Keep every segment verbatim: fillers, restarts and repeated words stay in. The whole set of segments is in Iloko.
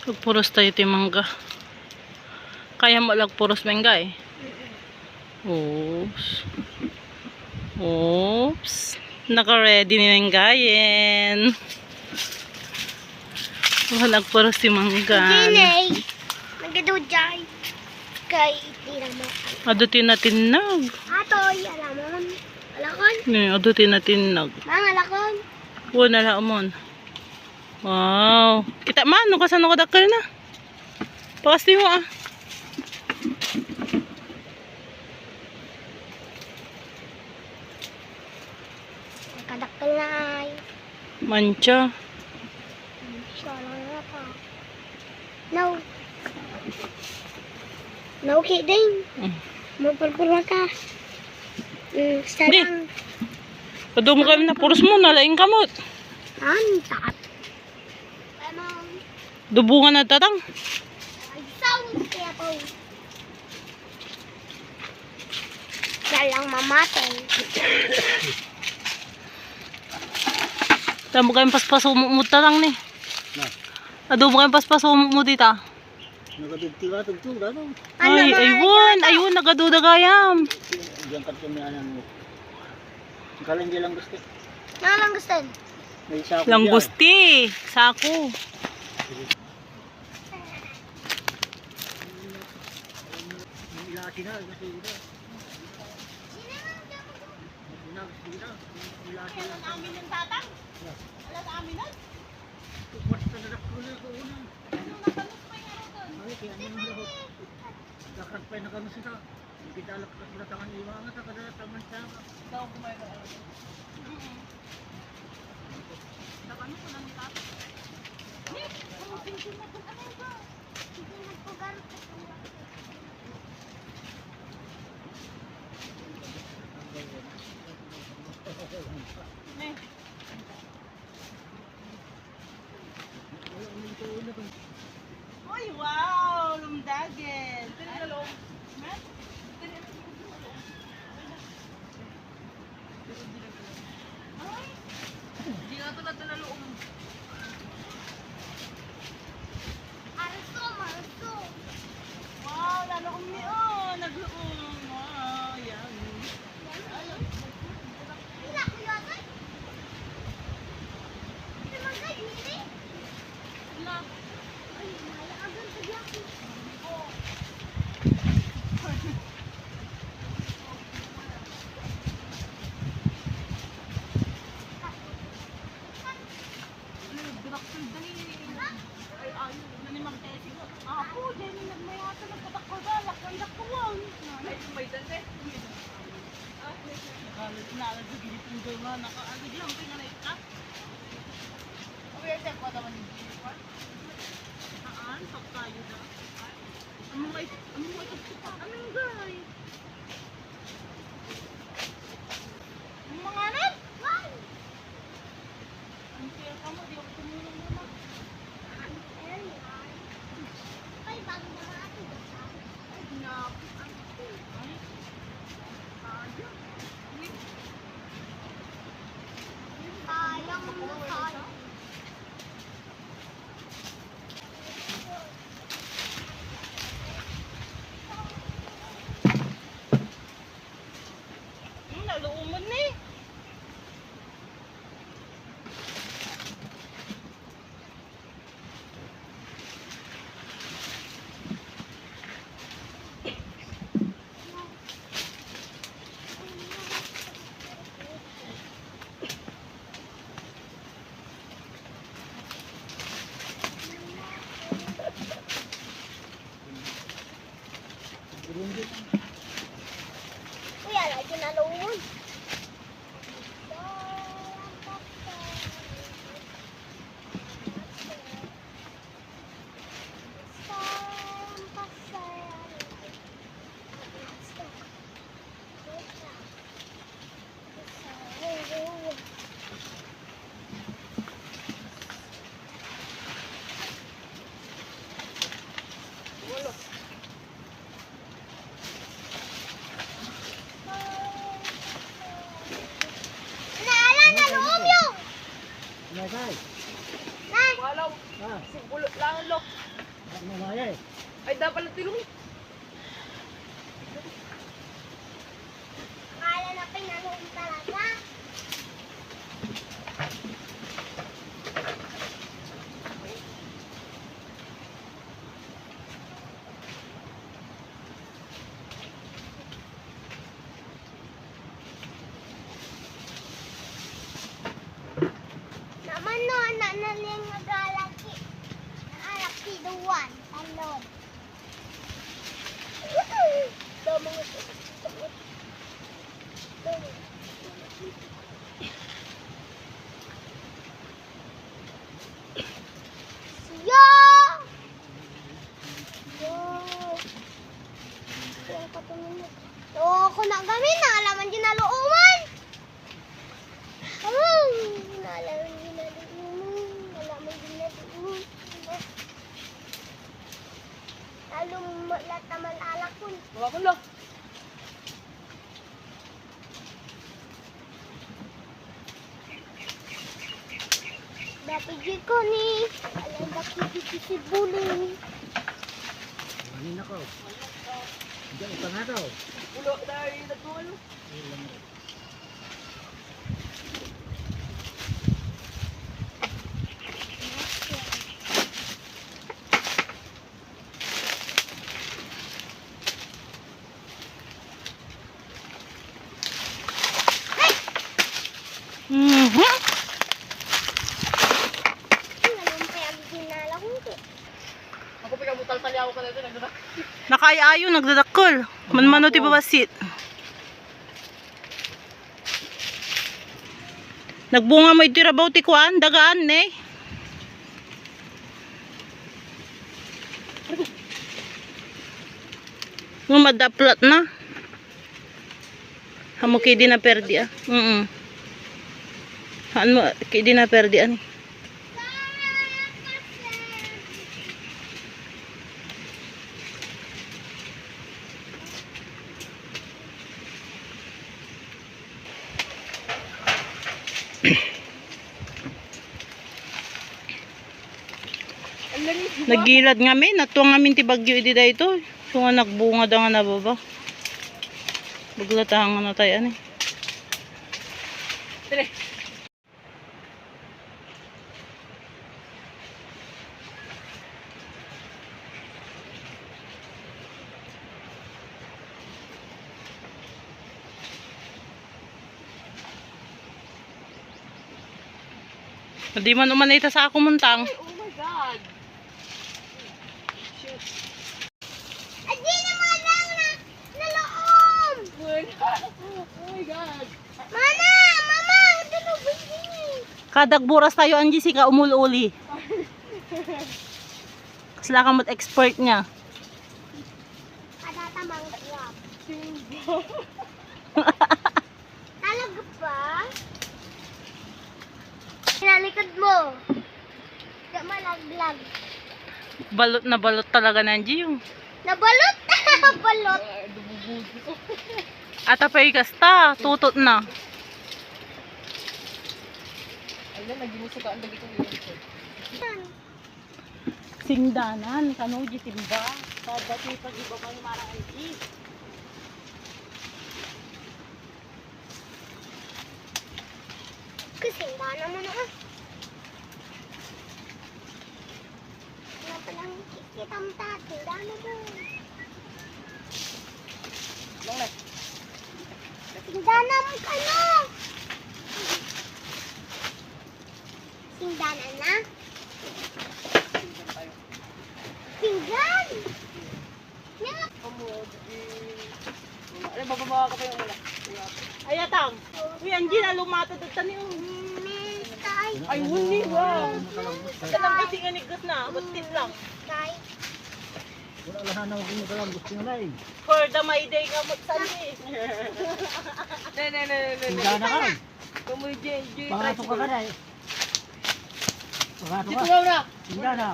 Agpuros tayo ti mangga. Kayam agpuros mangga eh. Oops. Oops. Naka-ready ni manggayen. Agpuros ti mangga. Dinay. Nagadu jay. Kay di na mo. Adu ti natinnag. Atoy, alamon. Alakon. Ni, adu ti natinnag. Mang alakon. Wen, alamon. Wow. Kita man, no, kasano kadakkel na. Pakasti mo, ah. Kadakkel na ay. Mancha. Mancha lang na pa. No. No kidding. Mm. Mapurpura ka. Mm, basta Di. Lang. Adu mo kami na puros mo, nalaing kamot. Antat. Dubungan na tatang. Ay, sound kaya po. Yan lang mamatay. Tama kayong paspaso mo, mo tatang ni. Na. Adu mo kayong paspaso mo, mo dita. Nagadugtula, tugtula, no? Ay, Ano ba? Aywan, aywan, nagaduda gayam. Diyan ka kami anan mo. Kalan di lang gusto. Ano lang gusto? May sako Langgusti, sako. May ilaki na, gusto ko na. Sino na, gusto ko na. May ilaki na. Alam namin yung tatang. Alam namin nun. Basta na lang ko na ako unang. Ano na, palos pa yung araw dun? Ay, kaya ano na ako. Dapat pa yung nakano sila. Kita lang ka sila tangan iwa nga, kada taman sa. Daw kumain ka. Mm. Nagano ko lang ni tatang. Ni, ang pinsin mo kung ano ba? Hindi nagpugar. Ni. Uy, wow! Lumdagen! Dali na loob. Ha? Dali na loob. Ay! Di nga ito na loob. Arso, marso. Wow, lalo umi, oh, nagluom. Wow, yummy. Ay, ayo, nani Mang Tessie ko. Apo, Jenny, nagmayata, nagpatakpal ba? Lakwan, lakwan. Ay, may dante. Nakalag, nakalag, gilipin ko nga, nakaagad lang, kaya nga naita. Ang mga ito, ang mga ito, ang mga ito, ang mga ito, ang mga ito, Ang kaya ka mo, di ako tumulong muna. Ay, bago na nga ako. Ay, ginapit ang ito. Ay, sayang. Sayang na sayang. Hmm, naluuman ni. Ay, dapat lang tilong. Kaya na pinaluin talaga. Naman no, anak na liyan nga galaki. Alak ti duwan, talon. Tama nga. Siya! Wow! Siya, katunod na. Oo, kuna gamin, naalaman din na looman. Oh, naalaman din na looman. Naalaman din na looman. Lalo mo lahat naman alak ko. Wala ko lang. Dati di ko ni, alam, dati di ko si Buling. Ano na ko? Diyan, ipangataw. Pulo tayo, nagtuwalo. Mhm. Ako, pagkabutal-tali ako kanina, nagdadakkel. Nakaay-ayo, nagdadakkel. Manmano ti babasit. Nagbunga mo iti rabaw ti kuan, dagaan, ne? Nga madaplat na. Amo kidi na perdi, ah. Mm. Haan mo, kidi na perdi, ani. Nagilad ngamin, natuang ngamin ti bagyo idi daytoy. So nga nagbunga da nga nababa. Baglatangan na tayo, ani. Di man umanay ta sa ako, Muntang. Ay, oh my God. Shoot. Adi na nga lang na, naloom. Oh my God. Mana, mama, ang tulog ini. Kadag buras tayo, Angie, sika umul-uli. Kasla ka mo't expert niya. Kadata mang grab. Talaga ba? Tinalikod mo. Di malaglag. Balot na balot talaga ni Angie, oh. Nabalot? Balot. Ata pa'y kasta, tutot na. Ala, naging suka ang dagito yun. Singdanan, kano di timba. Sa dati pag-iba pa yung marang Angie. Kasing dana mo na, ah. Wala palang kikita mo, Tati. Dana mo. Kasing dana mo, kano? Singdanan na? Pinggan! Nya! Ay, bababa ka pa yung wala. Ay, atang. Uy, Angie, lumatad ang tani, oh. Miss, kay. Ay, huni, wow. Ito lang kasi nga nigos na. Ba't tit lang? Kay. Wala lang na, huwag mo lang gusto nga na, eh. For the my day nga mo, Sandy. Ne, ne, ne, ne, ne. Tingnan na ka. Kamu, J J, Pangato ka ka na, eh. Pangato ka. Dito ka na. Tingnan na.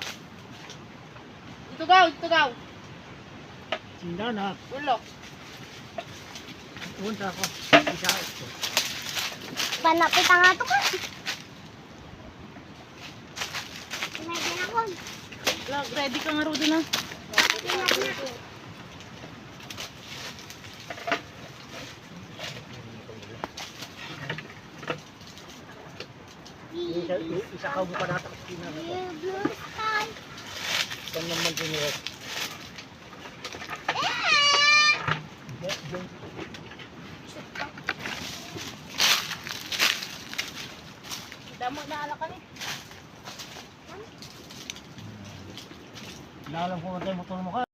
Dito ka, dito ka. Singdanan. Ulo. Punta ako. Isa ako. Panapit ang ato ka. May din ako. Wala, Ready ka nga, Rudy, na. Isa, isa ka mo pa natak sa pinaka. Blue sky. Saan naman din yun? Damo na ala ka ni. Inalam ko nga tayo motor mo ka.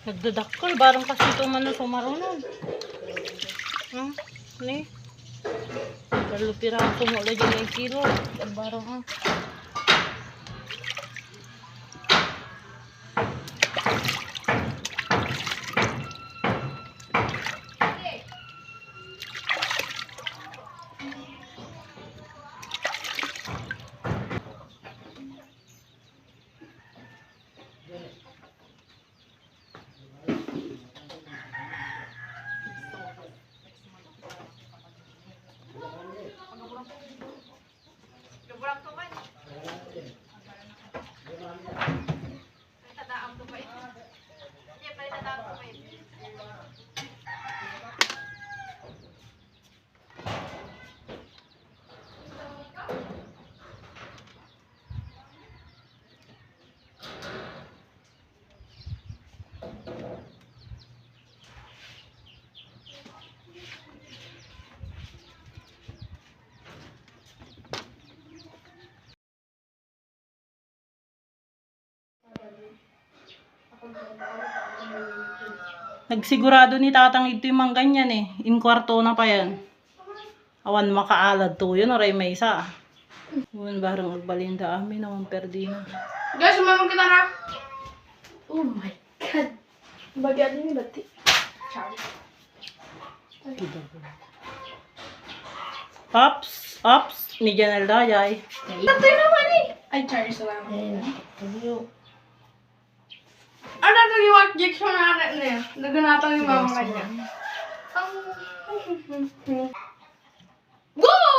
Nagdadakkel, barang kasi ito man ang sumarunan. Hmm? Ni? Talo piraso mo lang dyan ang kilo. Ang barang, ah. Nagsigurado ni Tatang ito'y mangganyan eh. Inkwarto na pa yan. Awan makaalad to yun, oray maysa. Awan barang agbalinda amin, awan perdina. Guys, sumama kita na. Oh my God. Bagay din ni Bati. Char. Ops, ops, ni Janelle dayay. Tatay naman eh. Ay, char, salamat. Eh, ano yun? Ano to yung Jackson na anak niya? Naganatan ni mama kanya. Ang... Go!